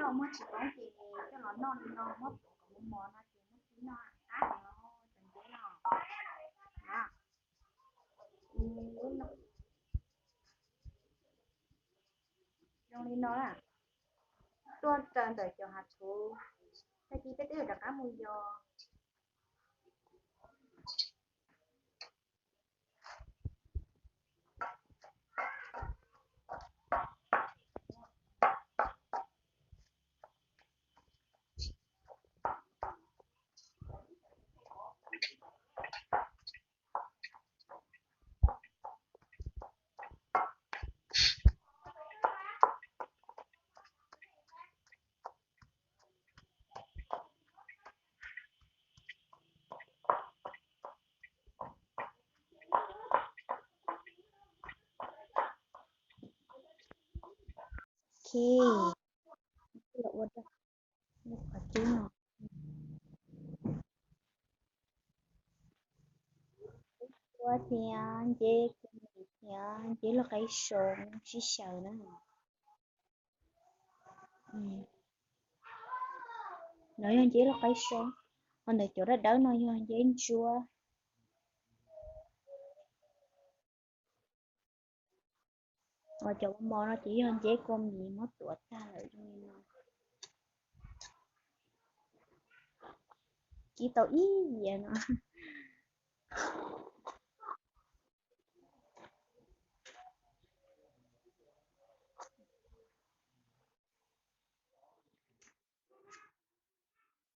Muab tsis poob ces coj los noj li no, muab tuav kom mos mos no ces muab tib noj qab heev os cov nceb no. Zoo li no na, tuaj raws ntawm cov hav thuv, tag kis peb twb yuav rov qab mus yos. Ok, los ua rau qhov cub no. Ua thiab nceb, thiab nceb loj qaib soo sib xyaw na. No yog nceb loj qaib soo, ho ntawm cov dawb dawb no yog nceb ntsuab. Ho cov mos mos no ces yog nceb kua mis muab tuav tag lawm zoo li no. Kib tau ib yias no.